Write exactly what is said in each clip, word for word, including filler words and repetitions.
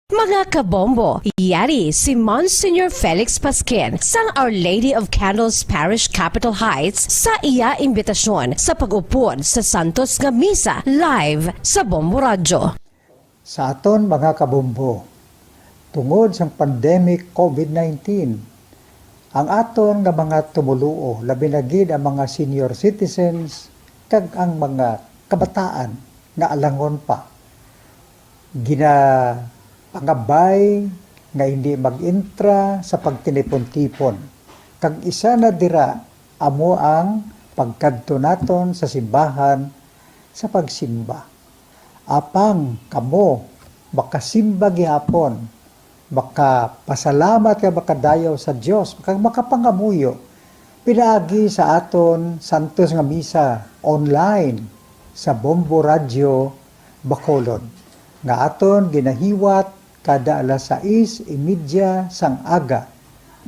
Mga kabombo, yari si Monsignor Felix Pasquin sang Our Lady of Candles Parish, Capitol Heights, sa iya imbitasyon sa pag-upod sa Santos nga Misa live sa Bombo Radyo. Sa aton mga kabombo, tungod sang pandemic COVID nineteen, ang aton nga mga tumoluo, labi na gid ang mga senior citizens kag ang mga kabataan nga alangon pa, ginapangabay nga hindi mag-entra sa pagtinipon-tipon, kag isa na dira amo ang pagkadto naton sa simbahan sa pagsimba. Apang kamo makasimba gihapon, makapasalamat kag makadayaw sa Dios, kag makapangamuyo pinaagi sa aton santos nga misa online sa Bombo Radyo Bacolod, nga aton ginahiwat kada alas sais y media sang aga.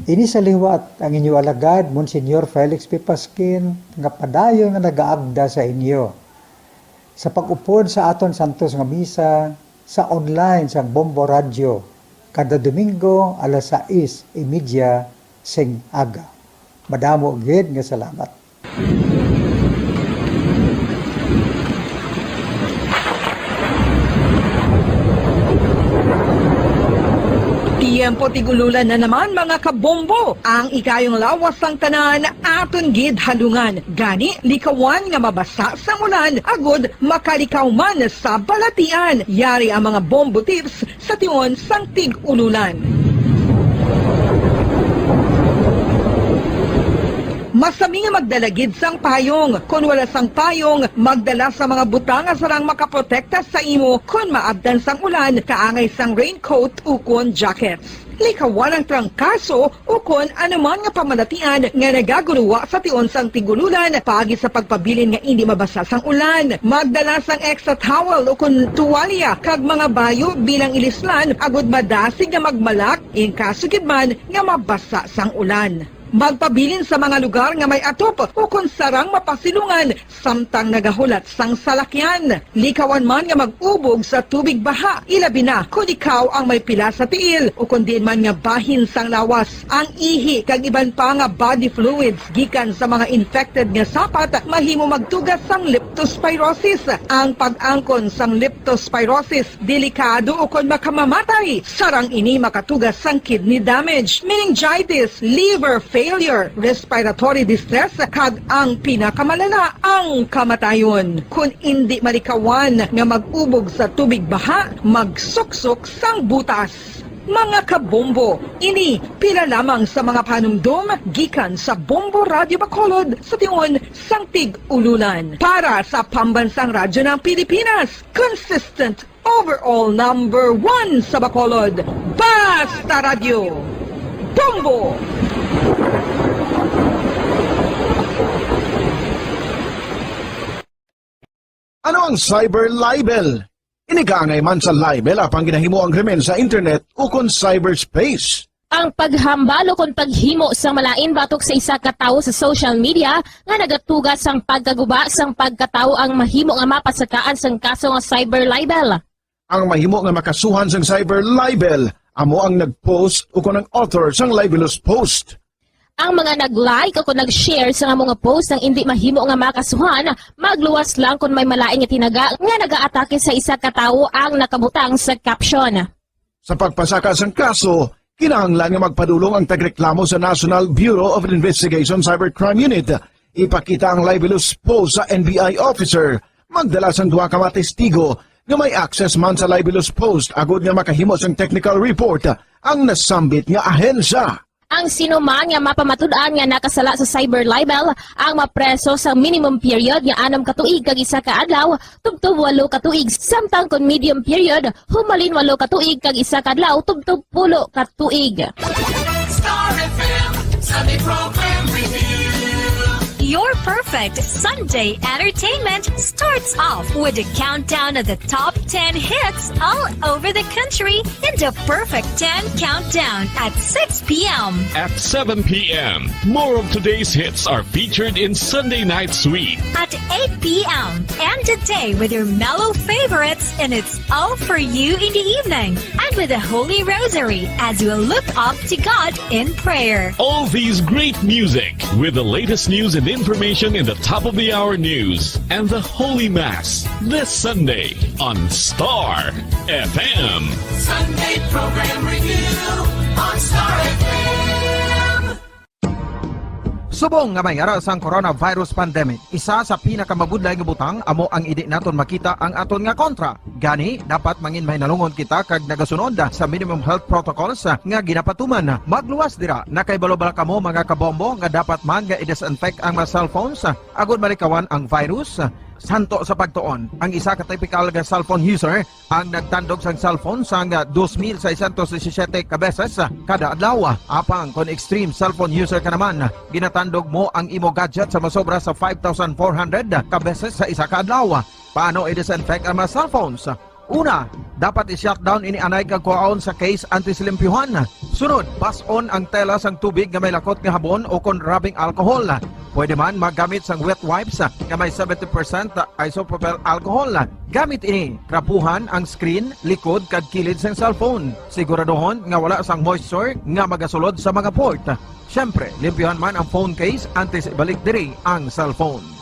Ini sa liwat ang inyo alagad, Monsignor Felix P. Pasquin, nga padayon nga nagaagda sa inyo sa pag-upod sa aton santos nga misa sa online sang Bombo Radyo kada Domingo alas sais y media sing aga. Madamo gid nga salamat. Tiyempo tig-ululan na naman, mga kabombo. Ang ikayong lawas sang tanan aton gid halungan. Gani, likawan nga mabasa sang ulan agud makalikaw man sa balatian. Yari ang mga bombo tips sa tion sang tig-ululan. Masami nga magdala gid sang payong. Kon wala sang payong, magdala sa mga butang nga sarang makaprotekta sa imo kon maabtan sang ulan, kaangay sang raincoat ukon jackets. Likawan ang trangkaso ukon anuman nga pamalatian nga nagaguruwa sa tion sang tig-ululan, paagi sa pagpabilin nga indi mabasa sang ulan. Magdala sang extra towel ukon tuwalya kag mga bayo bilang ilislan agud madasig nga magmalak in kaso gid man nga mabasa sang ulan. Magpabilin sa mga lugar nga may atop ukon sarang mapasilungan samtang nagahulat sang salakyan. Likawan man nga mag-ubog sa tubig baha, ilabi na kon ikaw ang may pila sa tiil ukon diin man nga bahin sang lawas. Ang ihi kag iban pa nga body fluids gikan sa mga infected nga sapat mahimo magtuga sang leptospirosis. Ang pag-angkon sang leptospirosis delikado ukon makamamatay. Sarang ini makatuga sang kidney damage, meningitis, liver failure, respiratory distress, kag ang pinakamalala, ang kamatayon. Kon indi malikawan nga mag-ubog sa tubig baha, magsuksok sang butas. Mga kabombo, ini pila lamang sa mga panumdom gikan sa Bombo Radyo Bacolod sa tion sang tig-ululan. Para sa Pambansang Radyo ng Pilipinas, consistent overall number one sa Bacolod, Basta Radyo, Bombo! Ano ang cyber libel? Ini kaangay man sa libel apang ginahimo ang krimen sa internet ukon cyberspace. Ang paghambal ukon paghimo sang malain batok sa isa ka tawo sa social media nga nagatuga sang pagkaguba sang pagkatawo ang mahimo nga mapasakaan sang kaso nga cyber libel. Ang mahimo nga makasuhan sang cyber libel amo ang nag-post ukon ang author sang libelous post. Ang mga nag-like ukon nag-share sang amo nga post ang indi mahimo nga makasuhan, magluwas lang kon may malain nga tinaga nga nagaatake sa isa ka tawo ang nakabutang sa caption. Sa pagpasaka sang kaso, kinahanglan nga magpadulong ang tagreklamo sa National Bureau of Investigation Cybercrime Unit. Ipakita ang libelous post sa N B I officer, magdala sang duha ka mga testigo nga may access man sa libelous post agud nga makahimo sang technical report ang nasambit nga ahensya. Ang sino man nga mapamatud-an nga nakasala sa cyber libel ang mapreso sa minimum period nga anom ka tuig kag isa ka adlaw tubtob walo ka tuig, samtang kon medium period, humalin walo ka tuig kag isa ka adlaw tubtob pulo ka tuig. Star F M, Sunday Program Review. Your perfect Sunday entertainment starts off with a countdown of the top ten hits all over the country in the Perfect ten Countdown at six p.m. At seven p.m., more of today's hits are featured in Sunday Night Sweet. At eight p.m., end the day with your mellow favorites, and it's all for you in the evening. And with the Holy Rosary as we look up to God in prayer. All these great music with the latest news and information in the top of the hour news and the Holy Mass this Sunday on Star F M. Sunday program review on Star F M. Subong nga may ara sang coronavirus pandemic, isa sa pinakamabudlay nga butang amo ang hindi naton makita ang aton nga kontra. Gani, dapat mangin mahinalungon kita kag nagasunod sa minimum health protocols nga ginapatuman. Magluwas dira, nakahibalo bala kamo, mga kabombo, nga dapat man nga i-disinfect ang mga cellphones agod malikawan ang virus? Santo sa pagtuon, ang isa ka typical nga cellphone user ang nagtandog sang cellphone sang dos mil seiscientos disisiete ka beses kada adlaw. Apang kon extreme cellphone user ka naman, ginatandog mo ang imo gadget sa masobra sa five thousand four hundred ka beses sa isa ka adlaw. Paano i-disinfect ang mga cellphones? Una, dapat i-shutdown ini anay kag kuhaon sa case antes limpyuhan. Sunod, bas-on ang tela sang tubig nga may lakot nga habon o kon rubbing alcohol. Pwede man maggamit sang wet wipes nga may seventy percent isopropyl alcohol. Gamit ini, trapuhan ang screen, likod, kag kilid sang cellphone. Siguraduhon nga wala sang moisture nga magasulod sa mga port. Siyempre, limpyuhan man ang phone case antes ibalik diri ang cellphone.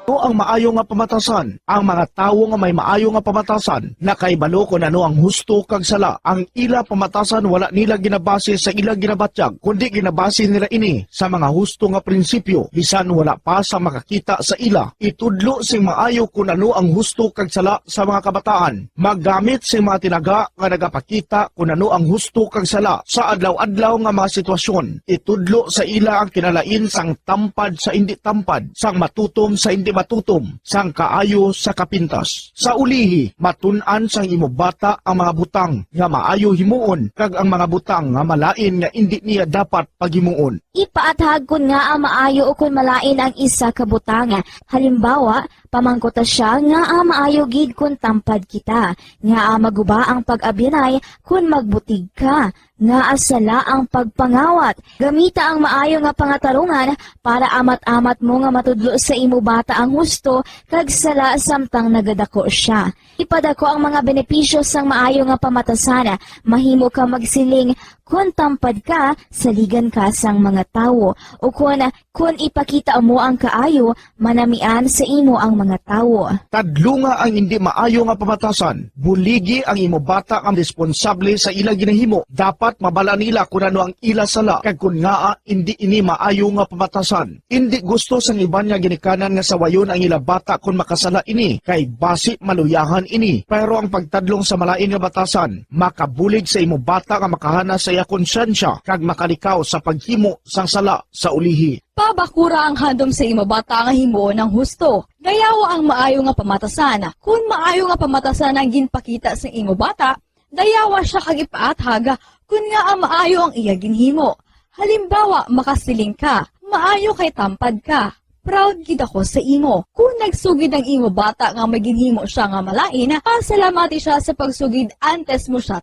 Ano ang maayo nga pamatasan? Ang mga tawo nga may maayo nga pamatasan nakahibalo kon ano ang husto kag sala. Ang ila pamatasan wala nila ginabase sa ila ginabatyag, kundi ginabase nila ini sa mga husto nga prinsipyo, bisan wala pa sa makakita sa ila. Itudlo sing maayo kon ano ang husto kag sala sa mga kabataan. Maggamit sing mga tinaga nga nagapakita kon ano ang husto kag sala sa adlaw-adlaw nga mga sitwasyon. Itudlo sa ila ang kinalain sang tampad sa indi tampad, sang matutom sa indi matutom, sang kaayo sa kapintas. Sa ulihi, matun-an sang imo bata ang mga butang nga maayo himuon kag ang mga butang nga malain nga indi niya dapat paghimuon. Ipaathag kon ngaa maayo ukon malain ang isa ka butang. Halimbawa, pamangkuta sia ngaa maayo gid kon tampad kita, ngaa maguba ang pag-abyanay kon magbutig ka, ngaa sala ang pagpangawat. Gamita ang maayo nga pangatarungan para amat-amat mo nga matudlo sa imo bata ang husto kag sala samtang nagadako sia. Ipadako ang mga benepisyo sang maayo nga pamatasan. Mahimo ka magsiling, "Kon tampad ka, saligan ka sang mga tawo," ukon, "Kon ipakita mo ang kaayo, manamian sa imo ang mga tawo." Tadlunga ang indi maayo nga pamatasan. Buligi ang imo bata nga responsable sa ila ginahimo. Dapat mabal-an nila kon ano ang ila sala kag kon ngaa indi ini maayo nga pamatasan. Indi gusto sang iban nga ginikanan nga sawayon ang ila bata kon makasala ini, kay basi maluyahan ini. Pero ang pagtadlong sa malain nga batasan makabulig sa imo bata nga makahana sa iya konsyensya kag makalikaw sa paghimo sang sala sa ulihi. Pabakura ang handom sa imo bata nga himuon ang husto. Dayawa ang maayo nga pamatasan. Kon maayo nga pamatasan ang ginpakita sa imo bata, dayawa sia kag ipaathag kon ngaa maayo ang iya ginhimo. Halimbawa, makasiling ka, "Maayo kay tampad ka. Proud gid ako sa imo." Kon nagsugid ang imo bata nga may ginhimo sia nga malain, pasalamati sia sa pagsugid antes mo sia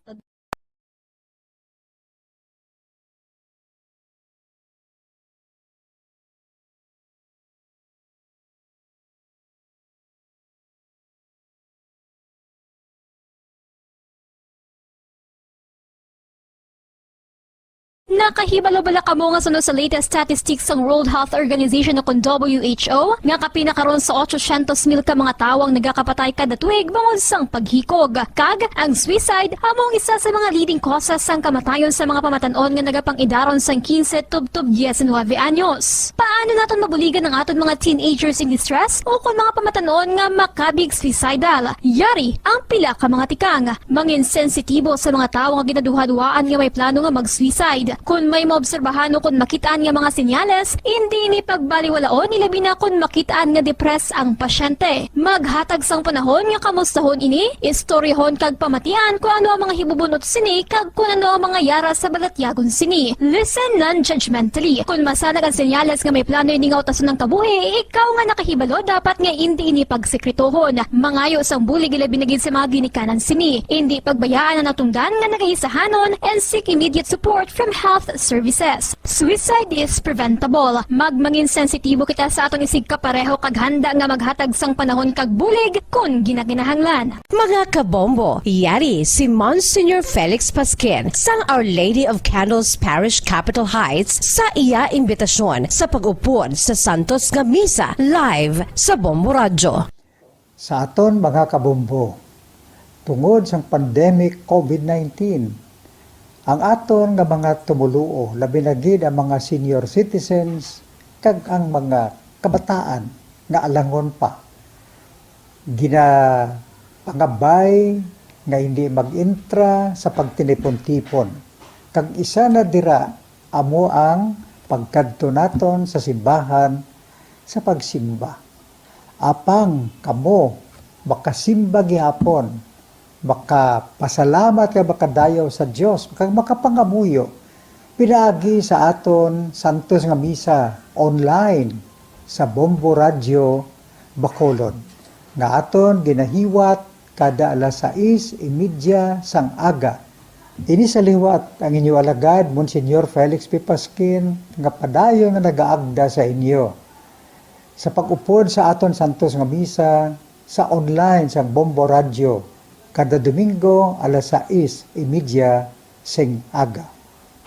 Nakahibalo bala kamo nga suno sa latest statistics sang World Health Organization o kon W H O, nga kapin na karon sa otsosyentos mil ka mga tawo ang nagakapatay kada tuig bangod sang paghikog? Kag ang suicide amo ang isa sa mga leading causes sang kamatayon sa mga pamatan-on nga nagapang-idaron sang quince tubtob diecinuebe anyos. Paano naton mabuligan ang aton mga teenagers in distress o kon mga pamatan-on nga makabig suicidal? Yari ang pila ka mga tikang. Mangin sensitibo sa mga tawo nga ginaduhaduhaan nga may plano nga mag-suicide. Kon may maobserbahan o kon makitaan nga mga senyales, indi ini pagbaliwalaon, ilabi na kon makitaan nga depressed ang pasyente. Maghatag sang panahon nga kamustahon ini, istoryahon kag pamatian kon ano ang mga hibubunot sini kag kon ano ang mga yara sa balatyagon sini. Listen non-judgmentally. Kon masanag ang senyales nga may plano ini nga utason ang kabuhi, ikaw nga nakahibalo dapat nga indi ini pagsekretohon. Mangayo sang bulig, ilabi na gid sa mga ginikanan sini. Indi pagbayaan ang natungdan nga nagaisahanon and seek immediate support from health services. Suicide is preventable. Magmangin sensitibo kita sa aton isigkapareho kag handa nga maghatag sang panahon kag bulig kon ginakinahanglan. Mga kabombo, yari si Monsignor Felix Pasquin sang Our Lady of Candles Parish, Capitol Heights, sa iya imbitasyon sa pag-upod sa santos nga misa live sa Bombo Radyo. Sa aton mga kabombo, tungod sang pandemic COVID nineteen, ang aton nga mga tumoluo, labi na gid ang mga senior citizens kag ang mga kabataan nga alangon pa, ginapangabay nga hindi mag-intra sa pagtinipon-tipon, kag isa na dira amo ang pagkadto naton sa simbahan sa pagsimba. Apang kamo makasimba gihapon, makapasalamat kag makadayaw sa Dios, kag makapangamuyo pinaagi sa aton santos nga misa online sa Bombo Radyo Bacolod, nga aton ginahiwat kada alas sais y media sang aga. Ini sa liwat ang inyo alagad, Monsignor Felix P. Pasquin, nga padayon nga nagaagda sa inyo sa pag-upod sa aton santos nga misa sa online sang Bombo Radyo kada Domingo alas sais y media sing aga.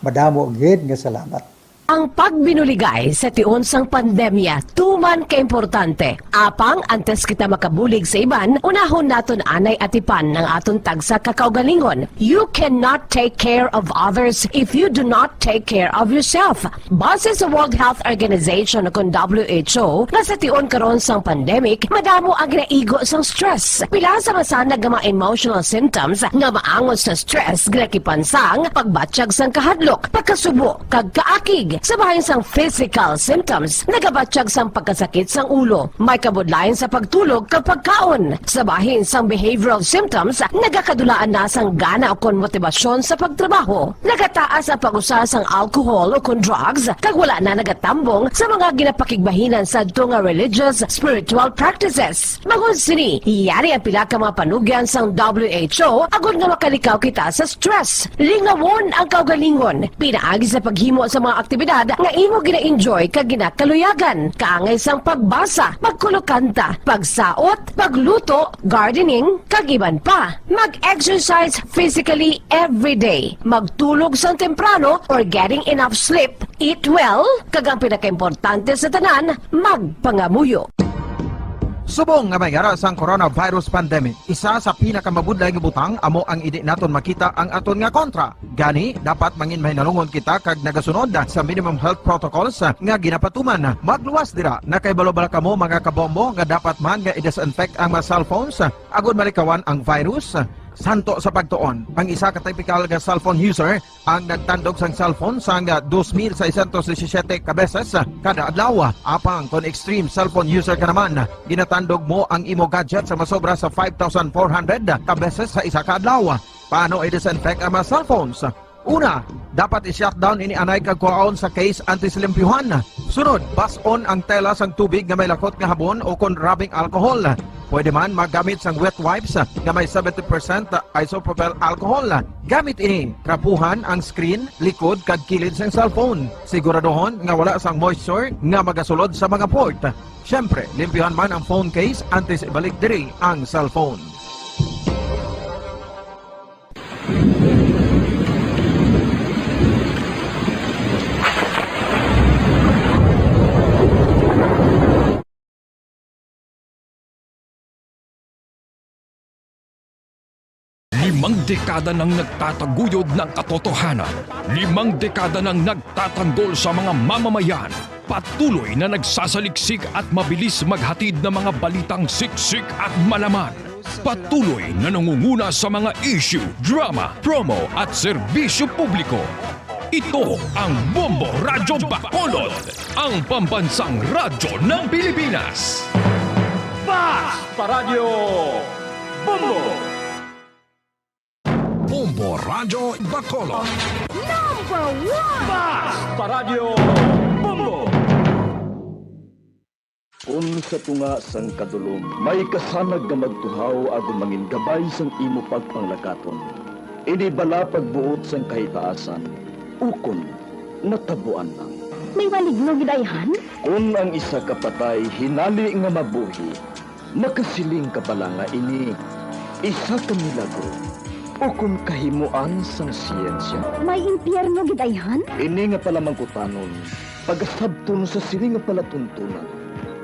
Madamo gid nga salamat. Ang pagbinuligay sa tion sang pandemya tuman ka importante. Apang antes kita makabulig sa iban, unahon naton anay atipan ang aton tagsa ka kaugalingon. You cannot take care of others if you do not take care of yourself. Base sa World Health Organization, kon W H O, nga sa tion karon sang pandemic, madamo ang ginaigo sang stress. Pila sa masanag nga mga emotional symptoms nga maangot sa stress ginakipan sang pagbatyag sang kahadlok, pagkasubo, kag kaakig. Sa bahin sang physical symptoms, nagabatyag sang pagkasakit sang ulo, may kabudlayan sa pagtulog kag pagkaon. Sa bahin sang behavioral symptoms, nagakadulaan na sang gana ukon motibasyon sa pagtrabaho. Nagataas ang pag-usa sang alcohol ukon drugs, kag wala na nagatambong sa mga ginapakigbahinan sadto nga religious, spiritual practices. Bangod sini, yari ang pila ka mga panugyan sang W H O agod nga makalikaw kita sa stress. Lingawon ang kaugalingon. Pinaagi sa paghimo sa mga aktibidad nga imo gina-enjoy kag ginakaluyagan, kaangay sang pagbasa, pagkulokanta, pagsaot, pagluto, gardening, kag iban pa. Mag-exercise physically every day. Magtulog sang temprano or getting enough sleep. Eat well, kag ang pinakaimportante sa tanan, magpangamuyo. Subong nga may yara sang coronavirus pandemic, isa sa pinakamabudlay nga butang amo ang indi naton makita ang aton nga kontra. Gani, dapat mangin mahinalungon kita kag nagasunod sa minimum health protocols nga ginapatuman. Magluwas dira, nakahibalo bala kamo, mga kabombo, nga dapat man nga i-disinfect ang mga cellphones agud malikawan ang virus? Santo sa pagtuon, ang isa ka typical nga cellphone user ang nagtandog sang cellphone sang dos mil seiscientos disisiete ka beses kada adlaw. Apang kon extreme cellphone user ka naman, ginatandog mo ang imo gadget sa masobra sa five thousand four hundred ka beses sa isa ka adlaw. Paano i-disinfect ang mga cellphones? Una, dapat i-shutdown ini anay kag kuhaon sa case antes limpyuhan. Sunod, bas-on ang tela sang tubig nga may lakot nga habon o kon rubbing alcohol. Pwede man magamit sang wet wipes nga may seventy percent isopropyl alcohol. Gamit ini, trapuhan ang screen, likod, kag kilid sang cellphone. Siguraduhon nga wala sang moisture nga magasulod sa mga port. Siyempre, limpyuhan man ang phone case antes ibalik diri ang cellphone. Limang dekada nang nagtataguyod ng katotohanan. Limang dekada nang nagtatanggol sa mga mamamayan. Patuloy na nagsasaliksik at mabilis maghatid ng mga balitang siksik at malaman. Patuloy na nangunguna sa mga issue, drama, promo at serbisyo publiko. Ito ang Bombo Radyo Bacolod, ang pambansang radyo ng Pilipinas. Fast Radyo Bombo! Bombo Radyo Bacolod. Number one! Fast Radyo Bombo! Kon sa tunga sang kadulom may kasanag nga magtuhaw agod mangin gabay sang imo pagpanglakaton, ini bala pagbuot sang kahitaasan, ukon natabuan lang. May maligno gid ayhan? Kon ang isa ka patay hinali nga mabuhi, makasiling ka bala nga ini isa ka milagro ukon kahimoan sang siyensya? May impyerno gid ayhan? Ini nga palamangkutanon, pagasabton sa sini nga palatuntunan,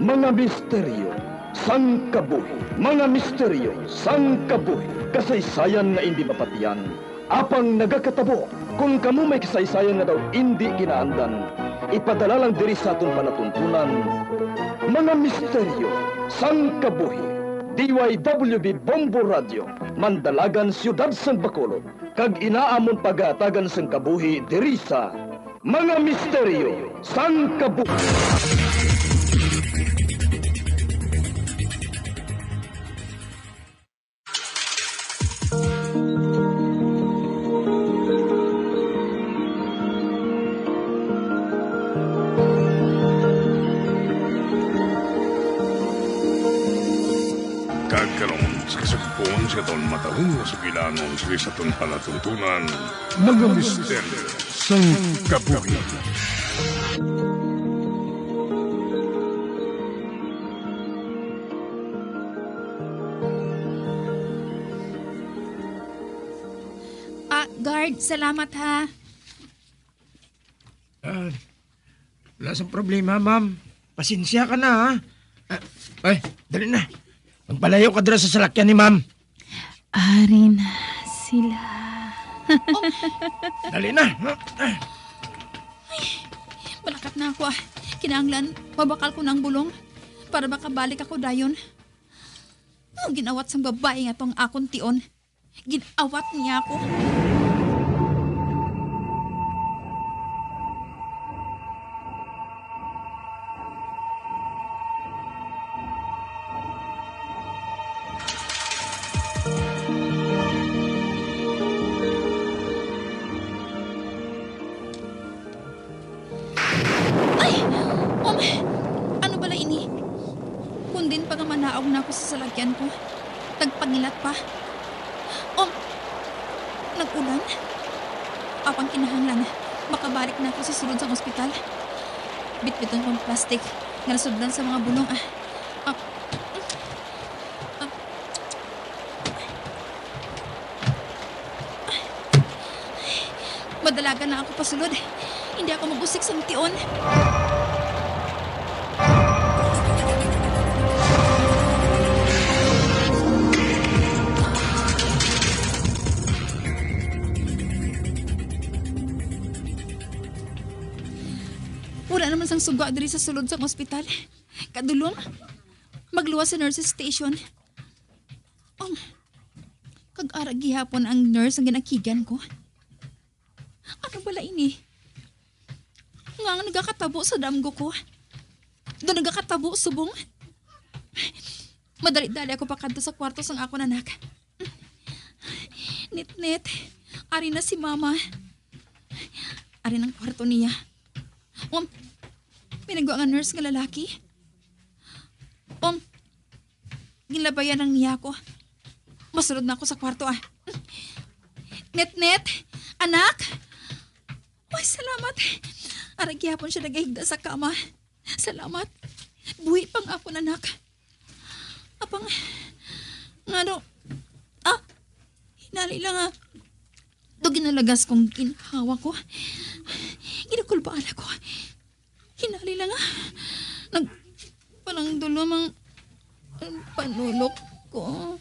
mga misteryo sang kabuhi. Mga misteryo sang kabuhi. Kasaysayan nga indi mapatiyan, apang nagakatabo. Kon kamo may kasaysayan nga daw indi kinaandan, ipadala lang diri sa aton palatuntunan, Mga Misteryo sang Kabuhi. D Y W B Bombo Radio, Mandalagan, Siyudad sang Bacolod, kag ina amon pagahatagan sang kabuhi diri sa Mga Misteryo sang Kabuhi. Kag karon, sa kasugpon sa aton matahong nga sugilanon sa aton palatuntunan, Mga Misteryo sang Kabuhi. Ah, guard, salamat ha. Ah, wala sang problema, ma'am. Pasensya ka na, ha? Ah, ay, dali na. Magpalayo ka dira sa salakyan ni ma'am. Ari na sila. Dali na. Malakat na ako, ah. Kinahanglan, mabakal ko na ang bulong para makabalik ako dayon. Ang ginawat sang babae nga tong akon tion. Gin-awat niya ako. Ay! Um, ano bala ini? Kundin pa nga manaog na ako sa salakyan ko, nagpangilat pa. Um, nag-ulan? Apang kinahanglan, makabalik na ako sa sulod sang ospital. Bitbiton ko ang plastic nga nasudlan sa mga bulong, ah. Ah, ah. Madalagan na ako pasulod. Hindi ako mag-usik sang tion. Wala naman sang suga diri sa sulod sang ospital. Kadulom, magluwas sa nurses station. Um, kag ara gihapon ang nurse ang ginakigan ko. Ano bala ini? Nga ang nagakatabo sa damgo ko? Do nagakatabo subong? Madali-dali ako pakadto sa kwarto sang akon anak. Nitnit, ari na si Mama. Ari ang kwarto niya. Um, may nagwa nga nurse nga lalaki. Um, ginlabayan lang niya ako. Masulod na ako sa kwarto, ah. Netnet, anak. Ay, salamat. Ara gihapon siya nagahigda sa kama. Salamat. Buhi pa ang akon anak. Apang, ngano, ah, hinali lang, ah. Do ginalagas kong ginhawa ko. Ginakulbaan ako. Hinali lang, ah. Nagpalandulom ang, ang panulok ko.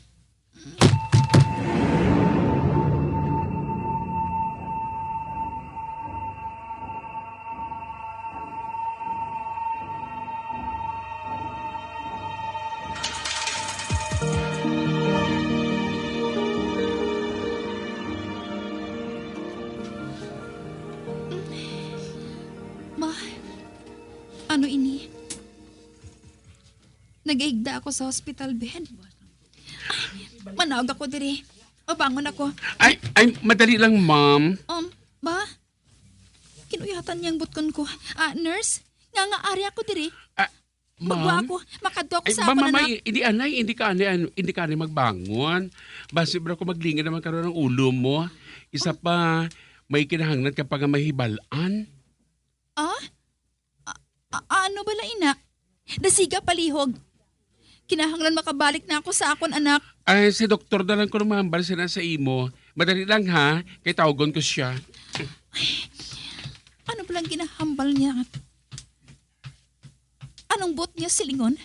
Nagahigda ako sa hospital bed. Ay, manaog ako diri. Mabangon ako. Ay, ay, madali lang, ma'am. Um, ba? Kinuyatan niya ang butkon ko. Ah, nurse, nga nga ari ako diri. Ah, Magwa ma'am? Ako. Makadto ako Ay, sa ma'am, akon ma'am, anak. Hindi anay, hindi ka anay, ano, hindi ka anay magbangon. Basi bro ko maglingin naman karon ang ulo mo. Isa pa, may kinahanglan ka pa nga mahibalan. Ah? A-, a-, ano bala ina? Dasiga palihog. Kinahanglan makabalik na ako sa akon anak. Ay, si doktor na lang ko mahambal sina sa imo. Madali lang ha, kay tawgon ko siya. Ano palang ginahambal niya? Anong buot niya silingon?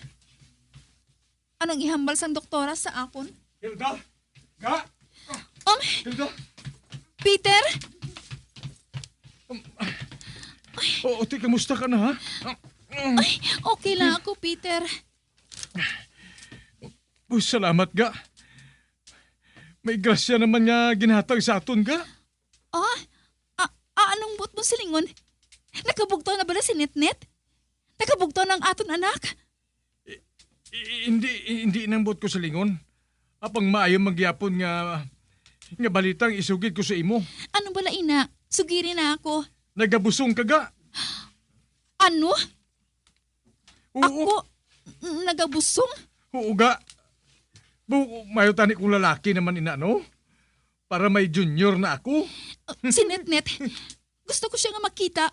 Anong ihambal sang doktora sa akon? Hilda? Ga? Um, Hilda? Peter? O, ti, kamusta ka na, ha? Ay, okay lang ako, Peter. Uy, salamat, ga. May grasya naman nga ginhatag sa aton, ga. Ah? A-, a-, anong buot mo silingon? Nakabugtaw na bala si Nitnit? Nakabugtaw na ang aton anak? I-, i-, hindi, hindi nang buot ko silingon. Apang maayo man gyapon nga, nga balita ang isugid ko sa imo. Ano bala ina? Sugiri na ako. Nagabusong ka, ga. Ano? Oo. Ako, n-, nagabusong? Oo, ga. Bu-, mayo tani kung lalaki naman ina, no? Para may junior na ako. Uh, si Netnet. Gusto ko siya nga makita.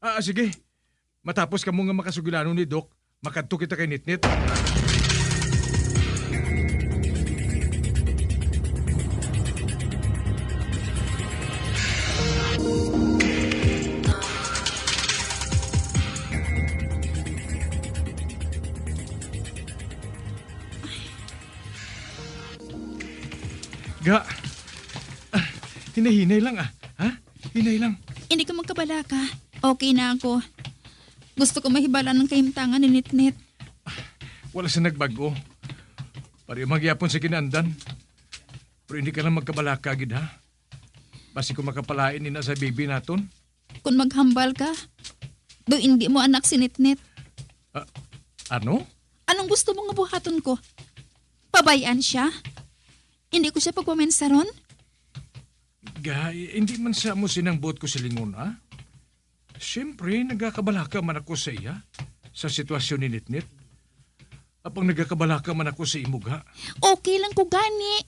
Ah, sige. Matapos kamo nga makasugilanon ni Doc, makadto kita kay Nitnit. Ga, ah, hinay-hinay lang, ah. Ha? Hinay lang. Hindi ka magkabalaka. Okay na ako. Gusto ko mahibalaan ang kahimtangan ni Nitnit. Wala sa nagbag-o. Pareho man gyapon sa kinaandan. Pero hindi ka lang magkabalaka gid, ha? Basi kung makapalain ni na sa baby naton. Kung maghambal ka, do hindi mo anak si Nitnit. Ah, ano? Anong gusto mo nga buhaton ko? Pabayaan siya? Hindi ko siya pagpaminsaron? Ga, hindi man sa mo sinang buot ko silingon, ha? Siyempre, nagakabalaka man ako sa iya, sa sitwasyon ni Nitnit. Apang nagakabalaka man ako sa imo, ga. Okay lang ko gani.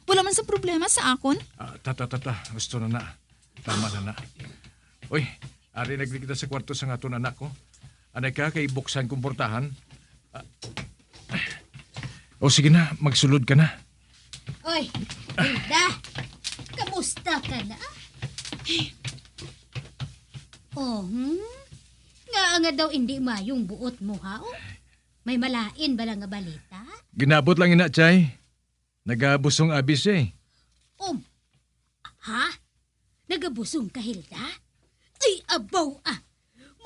Wala man sa problema sa akon. Ah, tata, tata, gusto na na. Tama na na. Uy, ari na gid kita sa kwarto sang aton anak, ko. Anay ka, kay buksan kong portahan. Ah. O, sige na, magsulod ka na. Oy, Hilda, kamusta ka na? Oh, hmm? Nga nga daw hindi mayong buot mo, ha? Oh? May malain bala nga balita? Ginabot lang ina, Chay. Nagabusong abi siya, eh. Um, ha? Nagabusong ka, Hilda? Ay, abaw, ah.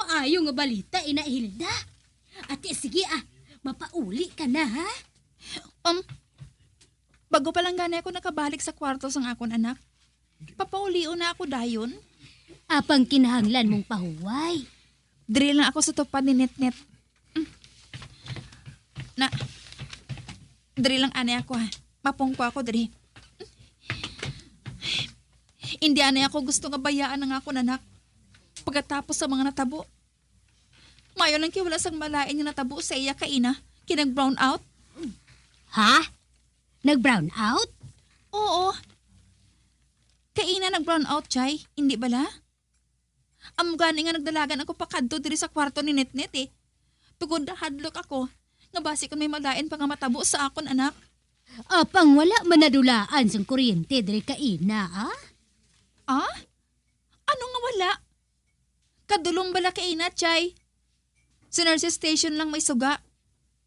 Maayo nga balita, ina Hilda. Ate, sige, ah. Mapauli ka na, ha? Um, bago pa lang gani ako nakabalik sa kwarto sang akon anak, papaulion na ako dayon. Apang kinahanglan mong pahuway. Diri lang ako sa tupad ni Nitnit. Mm. Na, diri lang ani ako, ha. Mapungko ako diri. Hindi ani ako gusto nga bayaan ang akon anak. Pagkatapos sa mga natabo, mayo lang kay wala sang malain nga natabo sa iya kaina, kay nag-brown out. Ha? Nag-brown out? Oo. Kaina nag-brown out, Chay. Hindi bala? Amo gani nga nagdalagan ako pakadto diri sa kwarto ni Netnet, eh. Tungod nahadlok ako nga basi kon may malain pa nga matabo sa akon anak. Apang wala man nadulaan sang kuryente diri kaina, ah? Ah? Ano nga wala? Kadulom bala kaina, Chay. Sa nurses station lang may suga,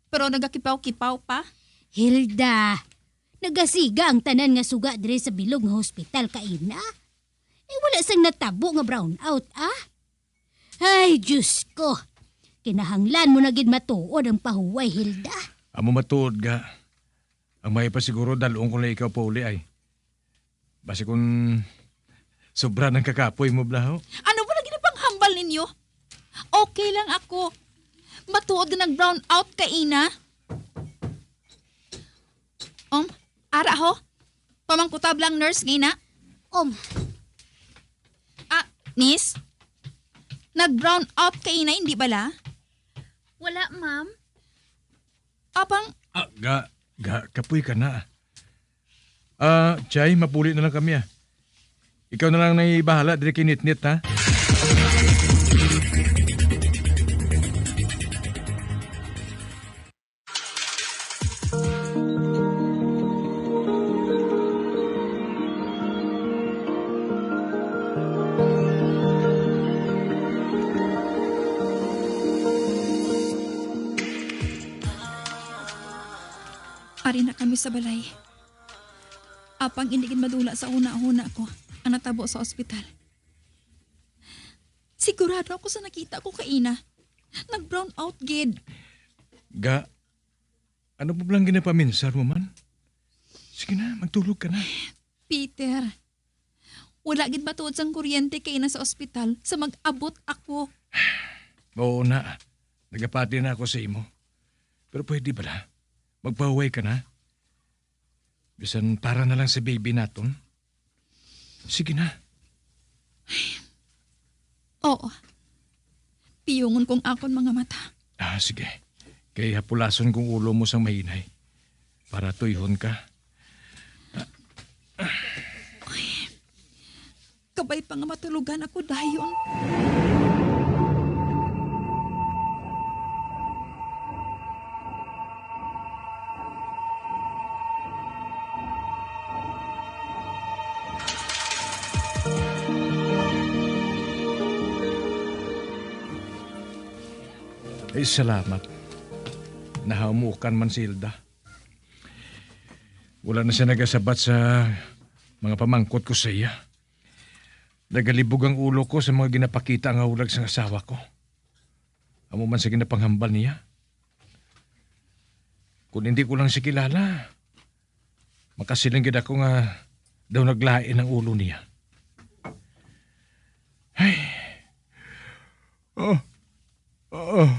pero nagakipaw-kipaw pa. Hilda, nagasiga ang tanan nga suga diri sa bilog nga hospital kaina. Eh, wala sang natabo nga brown out, ah? Ay, Diyos ko. Kinahanglan mo na gid matuod ang pahuway, Hilda. Amo matuod ga. Ang may pa siguro, dalon ko lang ikaw pauli ay. Basi kung sobra ng kakapoy mo, blaho. Ano ba lagi na panghambal ninyo? Okay lang ako. Matuod nga nag-brown out ka ina. Um, ara ho. Pamangkutab lang nurse nga ina. Um. Ah, miss. Nag-brown out ka ina, hindi bala? Wala, ma'am. Apang Ah, ga, ga, kapoy ka na. Ah, Chay, mapuli na lang kami, ah. Ikaw na lang nang ibahala diri kay Nitnit, ha? Ari na kami sa balay. Apang hindi gid madula sa hunahuna ko ang natabo sa ospital. Sigurado ako sa nakita ko kaina. Nag-brown out gid. Ga, ano pa lang ginapaminsar mo man? Sige na, magtulog ka na. Peter, wala gid matuod sang kuryente kaina sa ospital sa mag-abot ako. Oo na, nagapati na ako sa imo. Pero pwede bala? Magpahuway ka na. Bisan para na lang sa baby naton. Sige na. Oo. Piyungon kong akon mga mata. Ah, sige. Kay hapulason kong ulo mo sang mahinay. Para tuyhon ka. Kabay pa nga matulogan ako dayon. Ay, salamat. Nahamukan man si Hilda. Wala na siya nagasabat sa mga pamangkot ko sa iya. Nagalibog ang ulo ko sa mga ginapakita nga hulag sang asawa ko. Amo man sa ginapanghambal niya. Kung hindi ko lang siya kilala, makasiling gid ako nga daw naglain ang ulo niya. Ay. Oh. Oh.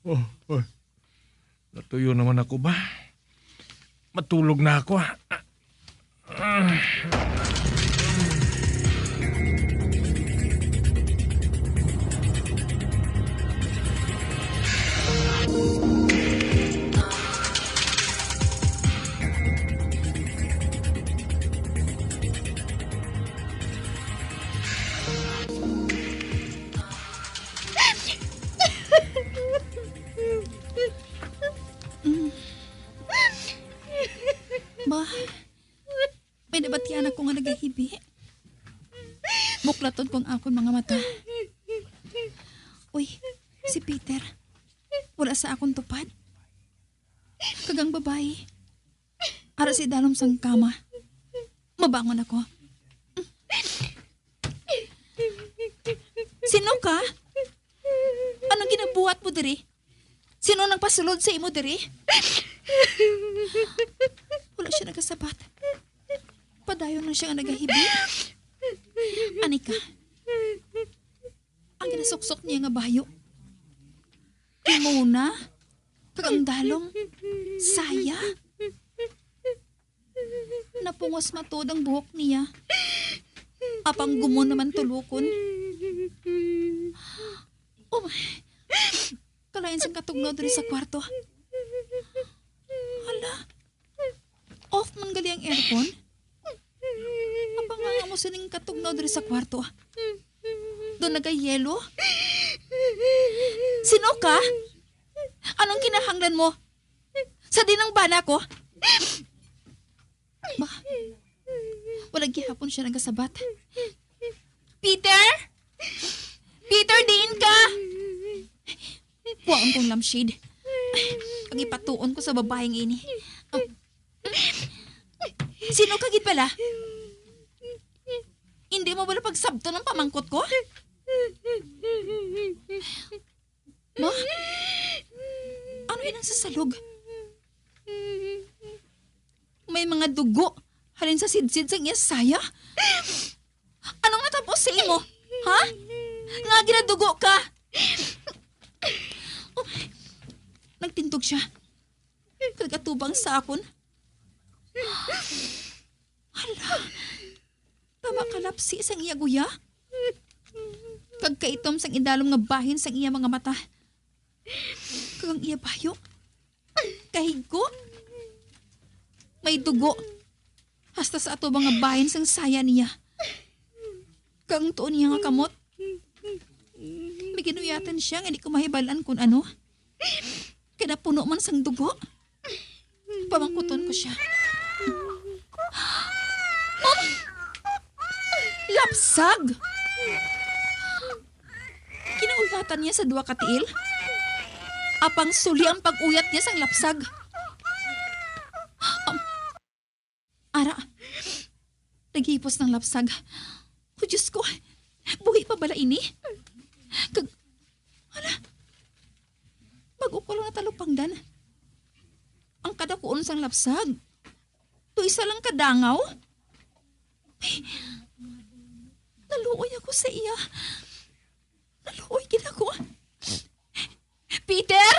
Oh. Oh. Natuyo naman ako ba? Matulog na ako, ah. Mm. Ba, may nabatian ako nga nagahibi. Buklaton ko ang akon mga mata. Uy, si Peter. Wala sa akon tupad. Kag ang babayi. Ara sa idalom sang kama. Mabangon ako. Sino ka? Anong ginabuhat mo diri? Sino nang pasulod sa imo diri? Wala siya nagasabat. Padayon lang siya nga nagahibi. Ani ka? Ang ginasuksok niya nga bayo. Imo na? Kag ang dalom, saya. Napungos matod ang buhok niya. Apang gumon naman tulukon. Oh, kalain sang katugnaw diri sa kwarto. Hala, off man gali ang aircon. Apang nga mo sining katugnaw diri sa kwarto. Doon nagayelo? Sino ka? Anong kinahanglan mo? Sa dinang bana ko? Ba, wala gihapon siya nagasabat. Peter? Peter, diin ka? Kuhaon kong lampshade. Kag ipatuon ko sa babaeng ini. Sino ka gid bala? Hindi mo bala pagsabton ang pamangkot ko? Ma? Ano yan ang sasalog? May mga dugo halin sa sidsid sang iya saya? Anong natapos sa imo? Ha? Nga ginadugo ka? Oh, Nagtindog sia. Kag atubang sa akon. Hala, tama ka lapsi sang iya guya. Kag kaitom sang idalom nga bahin sang iya mga mata. Kag ang iya bayo, kahigko, may dugo. Hasta sa atubang nga bahin sang saya niya. Kag ang tuo niya nga kamot, may ginuyatan siya nga di ko mahibal-an kun ano. Kay napuno man sang dugo. Pamangkuton ko siya. Ah! Lapsag! Ginauyatan niya sa duha ka tiil. Apang suli ang pag-uyat niya sang lapsag. Um, ara, naghipos ng lapsag. O Diyos ko, buhi pa bala ini? Kag, hala, bago ko lang natalupangdan. Ang kadakuon sang lapsag. To isa lang ka dangaw. Ay, naluoy ako sa iya. Naluoy gid ako. Peter!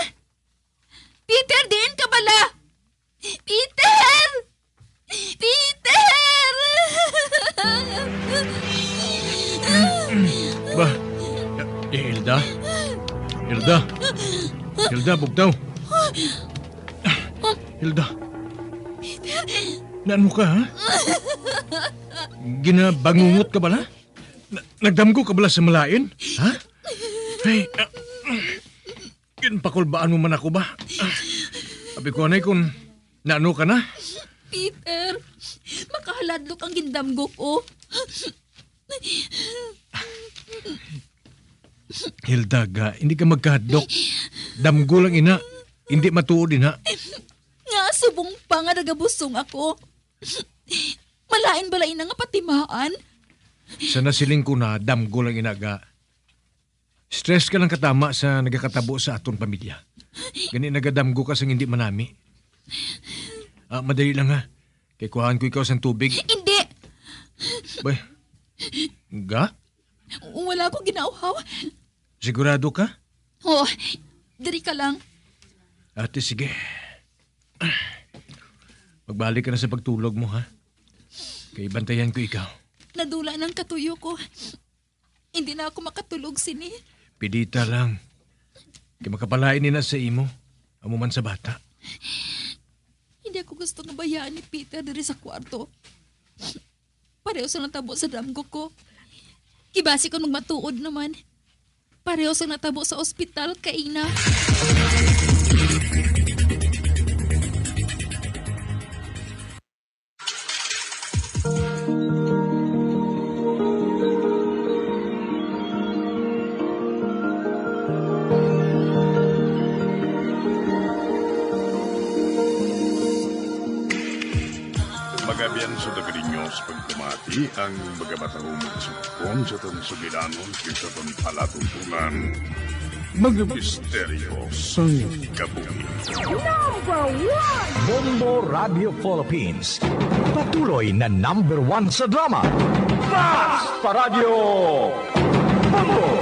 Peter, diin ka bala? Peter! Peter! Ba? Eh, Hilda? Hilda? Hilda, bugtaw. Hilda. Naano ka, ha? Ginabangungot ka bala? Na- nagdamgo ka bala sa malain? Ha? Ay, ah, ginpakulbaan mo man ako ba? Ah, abi ko anay kung naano ka na. Peter, makahaladlok ang gindamgo ko. Hilda, ga, hindi ka magkahadlok. Damgo lang ina. Hindi matuod ina. Nga subong pa nga nagabusong ako. Malain bala ina nga patimaan? Sa nasiling ko na, damgo lang ina, ga. Stress ka lang katama sa nagakatabo sa aton pamilya. Gani nagadamgo ka sang hindi manami. Ah, madali lang ha. Kay kuhaan ko ikaw sang tubig. Hindi! Bay, ga? Wala ko ginauhaw. Sigurado ka? Oh, diri ka lang. Ate, sige. Magbalik ka na sa pagtulog mo, ha? Kay bantayan ko ikaw. Nadula nang katuyo ko. Hindi na ako makatulog sini. Pidita lang. Kay makapalain ni na sa imo. Amo man sa bata. Hindi ako gusto nga bayaan ni Peter diri sa kwarto. Pareho sa natabo sa damgo ko. Kibasi ko magmatuod naman. Pareho sa natabo sa ospital kaina. Magabian sa Dagrinyos pagpamati ang magabatahong magsugpon sa aton sugilanon kag sa aton palatuntunan. Mga misteryo sang kabuhi. Number one! Bombo Radio Philippines. Patuloy na number one sa drama. Basta Radyo Bombo!